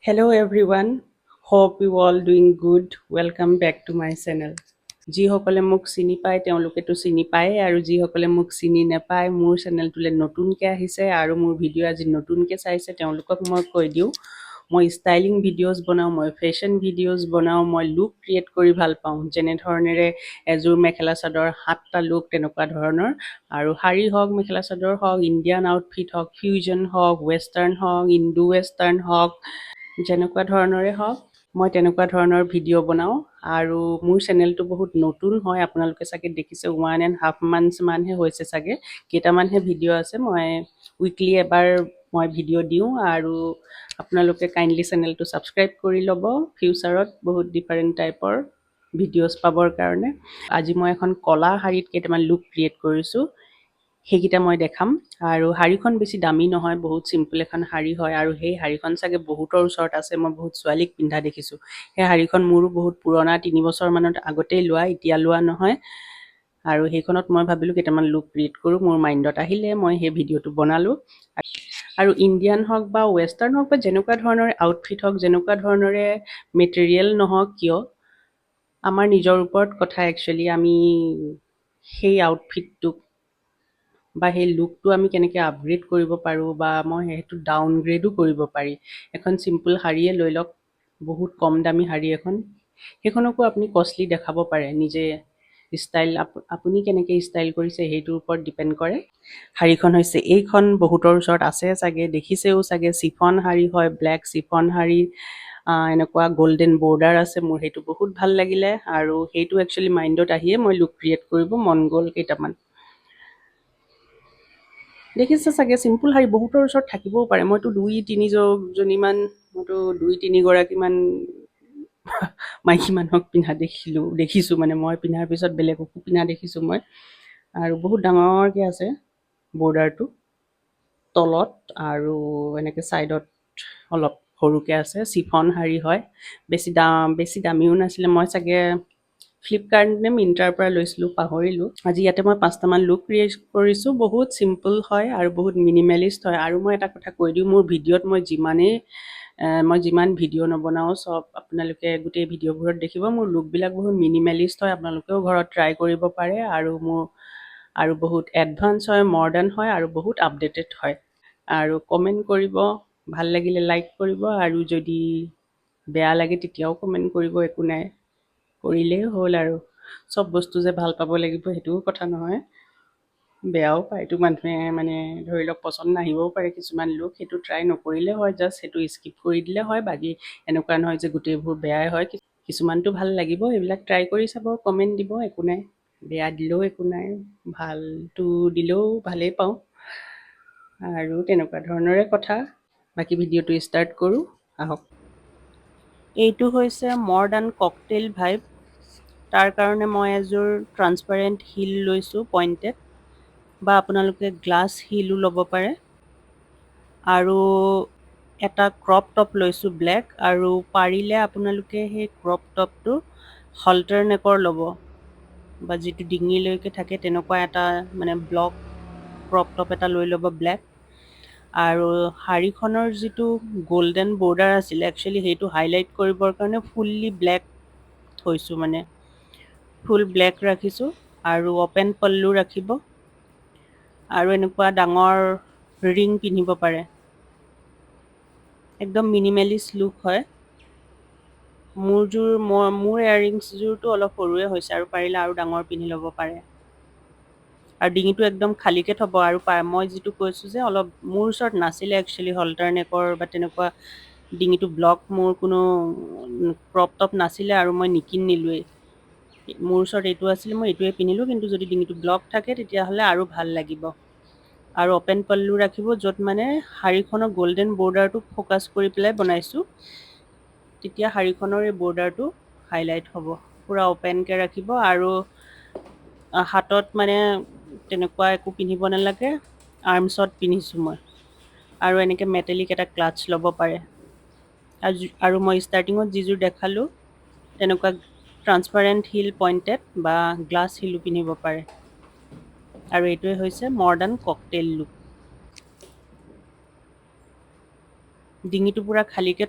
Hello everyone, hope you all doing good. Welcome back to my channel. যিসকলে মোক চিনি পায়, তেওঁলোকেতো চিনি পায় আৰু যিসকলে মোক চিনি নাপায়, মোৰ চেনেলটোলৈ নতুনকৈ আহিছে আৰু মোৰ ভিডিঅ' আজি নতুনকৈ চাইছে, তেওঁলোকক মই কৈ দিওঁ, মই ষ্টাইলিং ভিডিঅ'জ বনাওঁ, মই ফেশ্বন ভিডিঅ'জ বনাওঁ, মই লুক ক্ৰিয়েট কৰি ভাল পাওঁ। যেনেধৰণেৰে এযোৰ মেখেলা চাদৰ সাতটা লুক, তেনেকুৱা ধৰণৰ। আৰু শাৰী হওক, মেখেলা চাদৰ হওক, ইণ্ডিয়ান আউটফিট হওক, ফিউজন হওক, ৱেষ্টাৰ্ণ হওক, ইণ্ডো ৱেষ্টাৰ্ণ হওক, যেনেকুৱা ধৰণৰে হওক, মই তেনেকুৱা ধৰণৰ ভিডিঅ' বনাওঁ। আৰু মোৰ চেনেলটো বহুত নতুন হয়, আপোনালোকে চাগে দেখিছে, 1.5 মান্থছ মানহে হৈছে চাগে, কেইটামানহে ভিডিঅ' আছে। মই উইকলি এবাৰ মই ভিডিঅ' দিওঁ আৰু আপোনালোকে কাইণ্ডলি চেনেলটো ছাবস্ক্ৰাইব কৰি ল'ব ফিউচাৰত বহুত ডিফাৰেণ্ট টাইপৰ ভিডিঅ'ছ পাবৰ কাৰণে। আজি মই এখন ক'লা শাৰীত কেইটামান লুক ক্ৰিয়েট কৰিছোঁ, সেইকেইটা মই দেখাম। আৰু শাৰীখন বেছি দামী নহয়, বহুত চিম্পল এখন শাৰী হয়। আৰু সেই শাৰীখন চাগে বহুতৰ ওচৰত আছে, মই বহুত ছোৱালীক পিন্ধা দেখিছোঁ। সেই শাৰীখন মোৰো বহুত পুৰণা, 3 বছৰমানত আগতেই লোৱা, এতিয়া লোৱা নহয়। আৰু সেইখনত মই ভাবিলোঁ কেইটামান লুক ক্ৰিয়েট কৰোঁ। মোৰ মাইণ্ডত আহিলে, মই সেই ভিডিঅ'টো বনালোঁ। আৰু ইণ্ডিয়ান হওক বা ৱেষ্টাৰ্ণ হওক বা যেনেকুৱা ধৰণৰ আউটফিট হওক, যেনেকুৱা ধৰণৰে মেটেৰিয়েল নহওক কিয়, আমাৰ নিজৰ ওপৰত কথা একচুৱেলি, আমি সেই আউটফিটটোক বা সেই লুকটো আমি কেনেকৈ আপগ্ৰেড কৰিব পাৰোঁ বা মই সেইটো ডাউনগ্ৰেডো কৰিব পাৰি। এখন চিম্পল শাৰীয়ে লৈ লওক, বহুত কম দামী শাৰী এখন, সেইখনকো আপুনি কষ্টলি দেখাব পাৰে। নিজে ষ্টাইল, আপুনি কেনেকৈ ষ্টাইল কৰিছে, সেইটোৰ ওপৰত ডিপেণ্ড কৰে। শাৰীখন হৈছে এইখন, বহুতৰ ওচৰত আছে চাগে, দেখিছেও চাগে। চিফন শাৰী হয়, ব্লেক চিফন শাৰী, এনেকুৱা গল্ডেন বৰ্ডাৰ আছে। মোৰ সেইটো বহুত ভাল লাগিলে আৰু সেইটো একচুৱেলি মাইণ্ডত আহিয়ে মই লুক ক্ৰিয়েট কৰিব মন গ'ল কেইটামান। দেখিছে চাগে, চিম্পুল শাৰী বহুতৰ ওচৰত থাকিবও পাৰে। মইতো দুই তিনিজনীমান, মইতো দুই তিনিগৰাকীমান মাইকী মানুহক পিন্ধা দেখিলোঁ, দেখিছোঁ। মানে মই পিন্ধাৰ পিছত বেলেগকো পিন্ধা দেখিছোঁ মই। আৰু বহুত ডাঙৰকৈ আছে বৰ্ডাৰটো তলত আৰু এনেকৈ ছাইডত অলপ সৰুকৈ আছে। চিফন শাৰী হয়, বেছি দামীও নাছিলে। মই চাগে ফ্লিপকাৰ্ট নে মিণ্ট্ৰাৰ পৰা লৈছিলোঁ, পাহৰিলোঁ। আজি ইয়াতে মই পাঁচটামান লুক ক্ৰিয়েট কৰিছোঁ। বহুত চিম্পল হয় আৰু বহুত মিনিমেলিষ্ট হয়। আৰু মই এটা কথা কৈ দিওঁ, মোৰ ভিডিঅ'ত মই যিমান ভিডিঅ' নবনাওঁ, চব আপোনালোকে গোটেই ভিডিঅ'বোৰত দেখিব, মোৰ লুকবিলাক বহুত মিনিমেলিষ্ট হয়। আপোনালোকেও ঘৰত ট্ৰাই কৰিব পাৰে। আৰু মোৰ আৰু বহুত এডভান্স হয়, মডাৰ্ণ হয় আৰু বহুত আপডেটেড হয়। আৰু কমেণ্ট কৰিব, ভাল লাগিলে লাইক কৰিব আৰু যদি বেয়া লাগে তেতিয়াও কমেণ্ট কৰিব, একো নাই, কৰিলেই হ'ল। আৰু চব বস্তু যে ভাল পাব লাগিব, সেইটোও কথা নহয়। বেয়াও পায়তো মানুহে, মানে ধৰি লওক পচন্দ নাহিবও পাৰে কিছুমান লুক। সেইটো ট্ৰাই নকৰিলে হয়, জাষ্ট সেইটো স্কিপ কৰি দিলে হয়। বাকী এনেকুৱা নহয় যে গোটেইবোৰ বেয়াই হয়, কিছুমানটো ভাল লাগিব। এইবিলাক ট্ৰাই কৰি চাব, কমেণ্ট দিব, একো নাই। বেয়া দিলেও একো নাই, ভালটো দিলেও ভালেই পাওঁ। আৰু তেনেকুৱা ধৰণৰে কথা। বাকী ভিডিঅ'টো ষ্টাৰ্ট কৰোঁ আহক। এইটো হৈছে মডাৰ্ণ ককটেইল ভাইব। তাৰ কাৰণে মই এযোৰ ট্ৰান্সপাৰেণ্ট হিল লৈছোঁ, পইণ্টেড, বা আপোনালোকে গ্লাছ হিলো ল'ব পাৰে। আৰু এটা ক্ৰপ টপ লৈছোঁ ব্লেক। আৰু পাৰিলে আপোনালোকে সেই ক্ৰপ টপটো হল্টাৰ নেকৰ ল'ব বা যিটো ডিঙিলৈকে থাকে, তেনেকুৱা এটা মানে ব্লক ক্ৰপ টপ এটা লৈ ল'ব ব্লেক। আৰু শাৰীখনৰ যিটো গল্ডেন বৰ্ডাৰ আছিলে, একচুৱেলি সেইটো হাইলাইট কৰিবৰ কাৰণে ফুল্লি ব্লেক থৈছোঁ, মানে ফুল ব্লেক ৰাখিছোঁ। আৰু অ'পেন পল্লু ৰাখিব আৰু এনেকুৱা ডাঙৰ ৰিং পিন্ধিব পাৰে। একদম মিনিমেলিষ্ট লুক হয়। মোৰ এয়াৰিংছযোৰটো অলপ সৰুৱে হৈছে আৰু পাৰিলে আৰু ডাঙৰ পিন্ধি ল'ব পাৰে। আৰু ডিঙিটো একদম খালীকৈ থ'ব। আৰু মই যিটো কৈছোঁ যে অলপ মোৰ ওচৰত নাছিলে একচুৱেলি হল্টাৰ নেকৰ বা তেনেকুৱা ডিঙিটো ব্লক মোৰ কোনো ক্ৰপ টপ নাছিলে আৰু মই নিকিনিলোৱেই। মোৰ ওচৰত এইটো আছিলে, মই এইটোৱে পিন্ধিলোঁ। কিন্তু যদি ডিঙিটো ব্লক থাকে, তেতিয়াহ'লে আৰু ভাল লাগিব। আৰু অ'পেন পল্লু ৰাখিব, য'ত মানে শাৰীখনৰ গল্ডেন বৰ্ডাৰটো ফ'কাছ কৰি পেলাই বনাইছোঁ। তেতিয়া শাৰীখনৰ এই বৰ্ডাৰটো হাইলাইট হ'ব। পূৰা অ'পেনকৈ ৰাখিব আৰু হাতত মানে তেনেকুৱা একো পিন্ধিব নালাগে। আৰ্মছত পিন্ধিছোঁ মই। আৰু এনেকৈ মেটেলিক এটা ক্লাটছ ল'ব পাৰে। আৰু মই ষ্টাৰ্টিঙত যিযোৰ দেখালোঁ, তেনেকুৱা ট্ৰান্সপাৰেণ্ট হিল পইণ্টেড বা গ্লাছ হিলো পিন্ধিব পাৰে। আৰু এইটোৱে হৈছে মডাৰ্ণ ককটেইল লুক। ডিঙিটো পূৰা খালীকৈ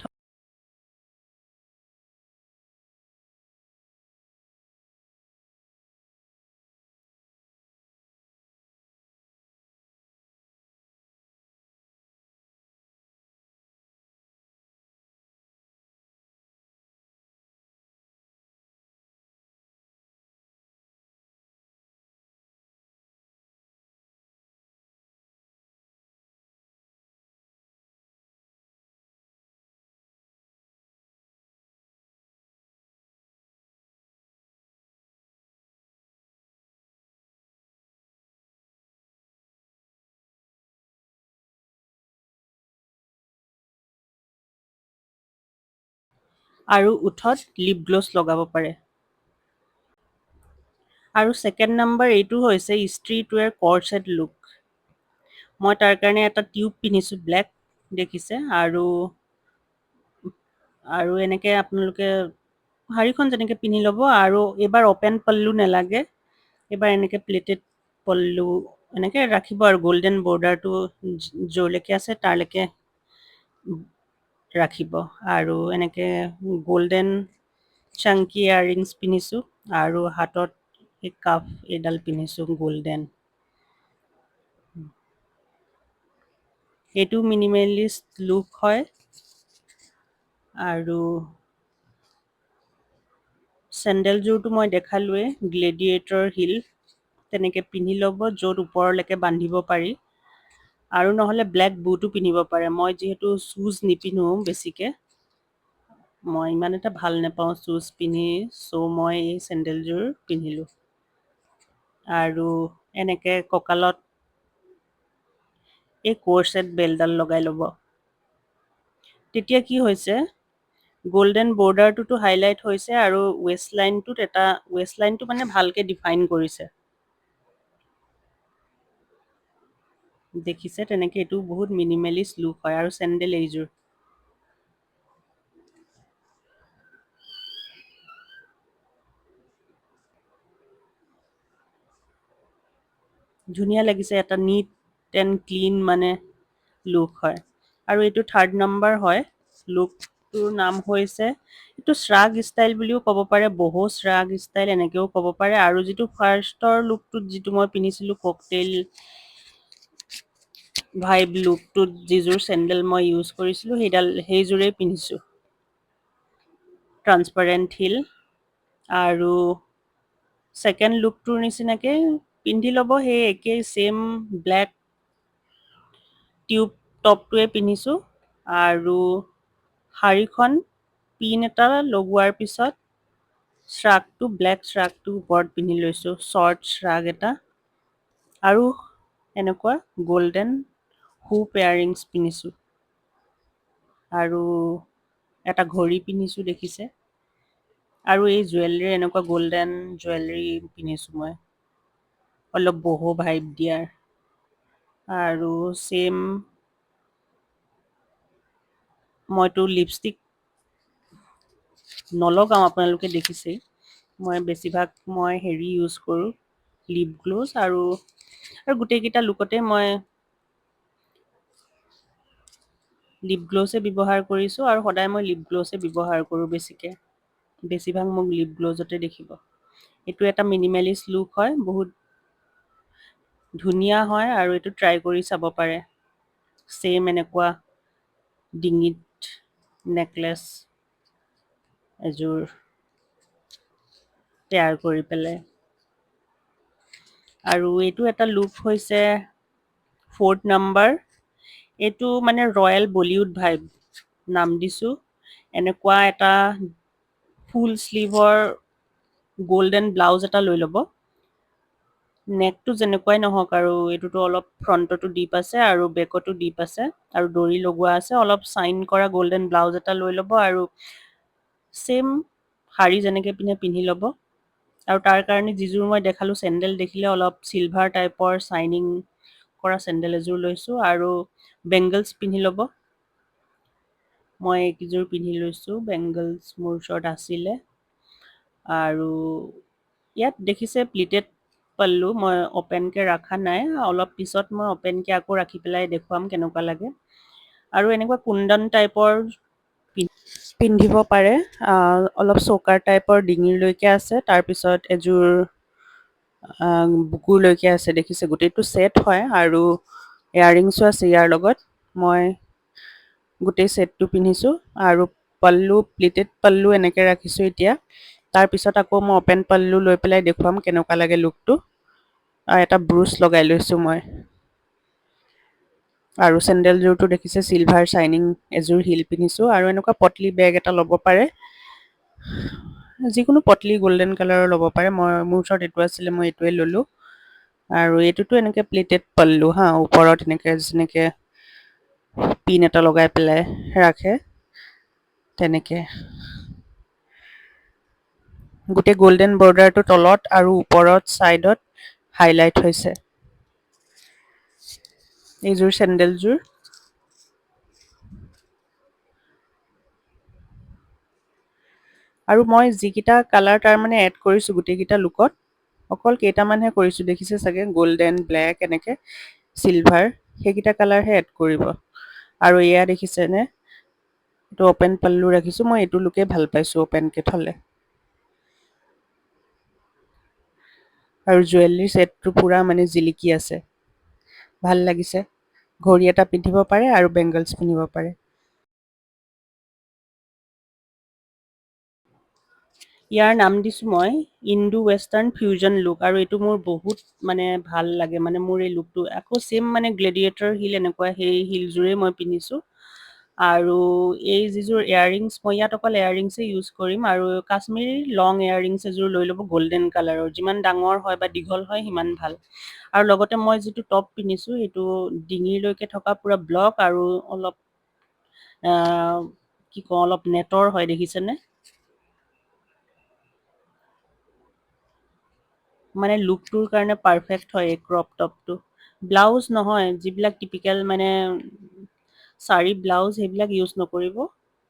আৰু ওঠত লিপ গ্লছ লগাব পাৰে। আৰু ছেকেণ্ড নাম্বাৰ এইটো হৈছে ষ্ট্ৰীট ৱেৰ কৰ্চেট লুক। মই তাৰ কাৰণে এটা টিউব পিন্ধিছোঁ ব্লেক, দেখিছে। আৰু এনেকৈ আপোনালোকে শাৰীখন যেনেকৈ পিন্ধি ল'ব। আৰু এইবাৰ অ'পেন পল্লু নালাগে, এইবাৰ এনেকৈ প্লেটেড পল্লু এনেকৈ ৰাখিব আৰু গল্ডেন বৰ্ডাৰটো য'লৈকে আছে তালৈকে ৰাখিব। আৰু এনেকৈ গল্ডেন চাংকি ইয়াৰিংছ পিন্ধিছোঁ আৰু হাতত এই কাফ এইডাল পিন্ধিছোঁ গল্ডেন। এইটো মিনিমেলিষ্ট লুক হয়। আৰু চেণ্ডেলযোৰটো মই দেখালোৱেই, গ্লেডিয়েটৰ হিল, তেনেকৈ পিন্ধি ল'ব য'ত ওপৰলৈকে বান্ধিব পাৰি। আৰু নহ'লে ব্লেক বুটো পিন্ধিব পাৰে। মই যিহেতু শ্বুজ নিপিন্ধো বেছিকৈ, মই ইমান এটা ভাল নাপাওঁ শ্বুজ পিন্ধি, চ' মই এই চেণ্ডেলযোৰ পিন্ধিলোঁ। আৰু এনেকৈ কঁকালত এই কৰ্চেট বেল্টডাল লগাই ল'ব। তেতিয়া কি হৈছে, গল্ডেন বৰ্ডাৰটোতো হাইলাইট হৈছে আৰু ৱেষ্ট লাইনটোত এটা ৱেষ্ট লাইনটো মানে ভালকৈ ডিফাইন কৰিছে, দেখিছে। তেনেকৈ এইটো বহুত মিনিমেলিষ্ট লুক হয়। আৰু চেণ্ডেল এইযোৰ। ধুনীয়া লাগিছে, এটা নিট এণ্ড ক্লিন মানে লুক হয়। আৰু এইটো থাৰ্ড নম্বৰ হয়। লুকটোৰ নাম হৈছে, এইটো শ্ৰাগ ষ্টাইল বুলিও ক'ব পাৰে, বহু শ্ৰাগ ষ্টাইল এনেকৈও ক'ব পাৰে। আৰু যিটো ফাৰ্ষ্টৰ লুকটোত যিটো মই পিন্ধিছিলোঁ ককটেইল ভাইব লুকটোত যিযোৰ চেণ্ডেল মই ইউজ কৰিছিলোঁ, সেইযোৰেই পিন্ধিছোঁ, ট্ৰান্সপাৰেণ্ট হিল। আৰু ছেকেণ্ড লুকটোৰ নিচিনাকৈ পিন্ধি ল'ব, সেই একেই ছেইম ব্লেক টিউব টপটোৱে পিন্ধিছোঁ। আৰু শাৰীখন পিন এটা লগোৱাৰ পিছত শ্ৰাগটো, ব্লেক শ্ৰাগটো ওপৰত পিন্ধি লৈছোঁ, শ্বৰ্ট শ্ৰাগ এটা। আৰু এনেকুৱা গল্ডেন হুপ এয়াৰিংছ পিন্ধিছোঁ আৰু এটা ঘড়ী পিন্ধিছোঁ, দেখিছে। আৰু এই জুৱেলাৰী, এনেকুৱা গল্ডেন জুৱেলাৰী পিন্ধিছোঁ মই, অলপ বহু ভাইব দিয়াৰ। আৰু ছেইম মইতো লিপষ্টিক নলগাওঁ, আপোনালোকে দেখিছেই। মই বেছিভাগ মই হেৰি ইউজ কৰোঁ, লিপ গ্ল'জ। আৰু গোটেইকেইটা লুকতে মই লিপ গ্ল'ছে ব্যৱহাৰ কৰিছোঁ। আৰু সদায় মই লিপ গ্ল'ছে ব্যৱহাৰ কৰোঁ বেছিকৈ, বেছিভাগ মোক লিপ গ্ল'জতে দেখিব। এইটো এটা মিনিমেলিষ্ট লুক হয়, বহুত ধুনীয়া হয় আৰু এইটো ট্ৰাই কৰি চাব পাৰে। ছেইম এনেকুৱা ডিঙিত নেকলেছ এযোৰ পেয়াৰ কৰি পেলাই। আৰু এইটো এটা লুক হৈছে ফ'ৰ্থ নাম্বাৰ। এইটো মানে ৰয়েল বলিউড ভাইব নাম দিছোঁ। এনেকুৱা এটা ফুল শ্লিভৰ গল্ডেন ব্লাউজ এটা লৈ ল'ব, নেকটো যেনেকুৱাই নহওক। আৰু এইটোতো অলপ ফ্ৰণ্টতো ডিপ আছে আৰু বেকতো ডিপ আছে আৰু দৰি লগোৱা আছে। অলপ চাইন কৰা গল্ডেন ব্লাউজ এটা লৈ ল'ব আৰু ছেইম শাৰী যেনেকৈ পিন্ধে পিন্ধি ল'ব। আৰু তাৰ কাৰণে যিযোৰ মই দেখালোঁ চেণ্ডেল, দেখিলে অলপ চিলভাৰ টাইপৰ চাইনিং কৰা চেণ্ডেল এযোৰ লৈছোঁ আৰু বেংগলছ পিন্ধি ল'ব। মই এইকেইযোৰ পিন্ধি লৈছোঁ, বেংগলছ মোৰ ওচৰত আছিলে। আৰু ইয়াত দেখিছে প্লিটেড পাল্লু, মই অ'পেনকৈ ৰখা নাই, অলপ পিছত মই অ'পেনকৈ আকৌ ৰাখি পেলাই দেখুৱাম কেনেকুৱা লাগে। আৰু এনেকুৱা কুন্দন টাইপৰ পিন্ধিব পাৰে, অলপ চকাৰ টাইপৰ ডিঙিলৈকে আছে, তাৰপিছত এযোৰ বুকুৰলৈকে আছে, দেখিছে। গোটেইটো ছেট হয় আৰু এয়াৰিংছো আছে ইয়াৰ লগত। মই গোটেই ছেটটো পিন্ধিছোঁ আৰু পাল্লু, প্লিটেড পাল্লু এনেকৈ ৰাখিছোঁ এতিয়া। তাৰপিছত আকৌ মই অ'পেন পাল্লু লৈ পেলাই দেখুৱাম কেনেকুৱা লাগে লুকটো। আৰু এটা ব্ৰুচ লগাই লৈছোঁ মই। আৰু চেণ্ডেলযোৰটো দেখিছে, চিলভাৰ চাইনিং এযোৰ হিল পিন্ধিছোঁ। আৰু এনেকুৱা পটলি বেগ এটা ল'ব পাৰে, যিকোনো পটলি গল্ডেন কালাৰৰ ল'ব পাৰে। মোৰ ওচৰত এইটো আছিলে, মই এইটোৱে ল'লোঁ। আৰু এইটোতো এনেকৈ প্লেটেড পাল্লু, হা, ওপৰত এনেকৈ যেনেকৈ পিন এটা লগাই পেলাই ৰাখে তেনেকৈ। গোটেই গল্ডেন বৰ্ডাৰটো তলত আৰু ওপৰত ছাইডত হাইলাইট হৈছে। এইযোৰ চেণ্ডেলযোৰ। আৰু মই যিকেইটা কালাৰ তাৰমানে এড কৰিছোঁ গোটেইকেইটা লুকত, অকল কেইটামানহে কৰিছোঁ, দেখিছে চাগে, গল্ডেন, ব্লেক, এনেকৈ চিলভাৰ, সেইকেইটা কালাৰহে এড কৰিব। আৰু এয়া দেখিছেনে, এইটো অ'পেন পাল্লু ৰাখিছোঁ মই। এইটো লুকে ভাল পাইছোঁ অ'পেনকৈ থ'লে। আৰু জুৱেলাৰী ছেটটো পূৰা মানে জিলিকি আছে, ভাল লাগিছে। ঘড়ী এটা পিন্ধিব পাৰে আৰু বেংগলছ পিন্ধিব পাৰে। ইয়াৰ নাম দিছোঁ মই ইণ্ডো ৱেষ্টাৰ্ণ ফিউজন লুক। আৰু এইটো মোৰ বহুত মানে ভাল লাগে। মানে মোৰ এই লুকটো আকৌ ছেইম মানে গ্লেডিয়েটৰ হিল, এনেকুৱা সেই হিলযোৰেই মই পিন্ধিছোঁ। আৰু এই যিযোৰ এয়াৰিংছ, মই ইয়াত অকল এয়াৰিংছেই ইউজ কৰিম। আৰু কাশ্মীৰী লং এয়াৰিংছ এযোৰ লৈ ল'ব গল্ডেন কালাৰৰ, যিমান ডাঙৰ হয় বা দীঘল হয় সিমান ভাল। আৰু লগতে মই যিটো টপ পিন্ধিছোঁ, সেইটো ডিঙিলৈকে থকা পূৰা ব্লক আৰু অলপ কি কওঁ, অলপ নেটৰ হয়, দেখিছেনে? মানে লুকটোৰ কাৰণে পাৰফেক্ট হয় এই ক্ৰপ টপটো। ব্লাউজ নহয়, যিবিলাক টিপিকেল মানে শাৰী ব্লাউজ, সেইবিলাক ইউজ নকৰিব।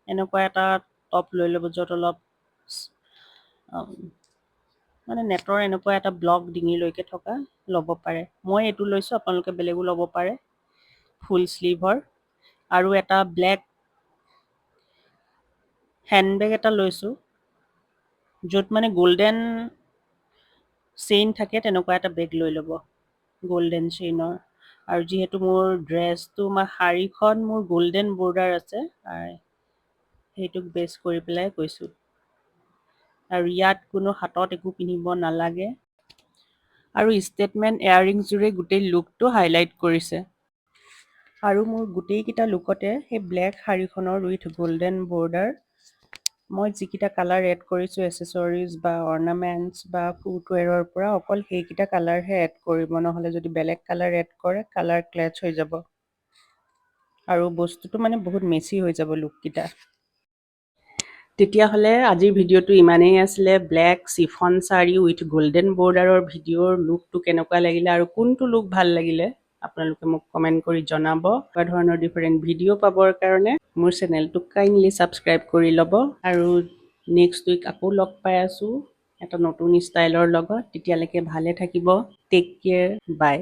এনেকুৱা এটা টপ লৈ ল'ব য'ত অলপ মানে নেটৰ এনেকুৱা এটা ব্লক ডিঙিলৈকে থকা ল'ব পাৰে। মই এইটো লৈছোঁ, আপোনালোকে বেলেগো ল'ব পাৰে, ফুল শ্লিভৰ। আৰু এটা ব্লেক হেণ্ডবেগ এটা লৈছোঁ, য'ত মানে গল্ডেন চেইন থাকে, তেনেকুৱা এটা বেগ লৈ ল'ব গল্ডেন চেইনৰ। আৰু যিহেতু মোৰ ড্ৰেছটো বা শাৰীখন মোৰ গল্ডেন বৰ্ডাৰ আছে, সেইটোক বেছ কৰি পেলাই কৈছোঁ। আৰু ইয়াত কোনো হাতত একো পিন্ধিব নালাগে। আৰু ষ্টেটমেণ্ট এয়াৰিংছযোৰে গোটেই লুকটো হাইলাইট কৰিছে। আৰু মোৰ গোটেইকেইটা লুকতে সেই ব্লেক শাৰীখনৰ উইথ গল্ডেন বৰ্ডাৰ, মই যিকেইটা কালাৰ এড কৰিছোঁ এচেচৰিজ বা অৰ্নামেণ্টছ বা ফুটৱেৰৰ পৰা, অকল সেইকেইটা কালাৰহে এড কৰিব। নহ'লে যদি বেলেগ কালাৰ এড কৰে, কালাৰ ক্লেচ হৈ যাব আৰু বস্তুটো মানে বহুত মেচি হৈ যাব লুককেইটা। তেতিয়াহ'লে আজিৰ ভিডিঅ'টো ইমানেই আছিলে। ব্লেক চিফন শাৰী উইথ গল্ডেন বৰ্ডাৰৰ ভিডিঅ'ৰ লুকটো কেনেকুৱা লাগিলে আৰু কোনটো লুক ভাল লাগিলে, আপোনালোকে মোক কমেণ্ট কৰি জনাব। এনেকুৱা ধৰণৰ ডিফাৰেণ্ট ভিডিঅ' পাবৰ কাৰণে মোৰ চেনেলটোক কাইণ্ডলি ছাবস্ক্ৰাইব কৰি ল'ব। আৰু নেক্সট উইক আকৌ লগ পাই আছোঁ এটা নতুন ষ্টাইলৰ লগত। তেতিয়ালৈকে ভালে থাকিব। Take care, bye.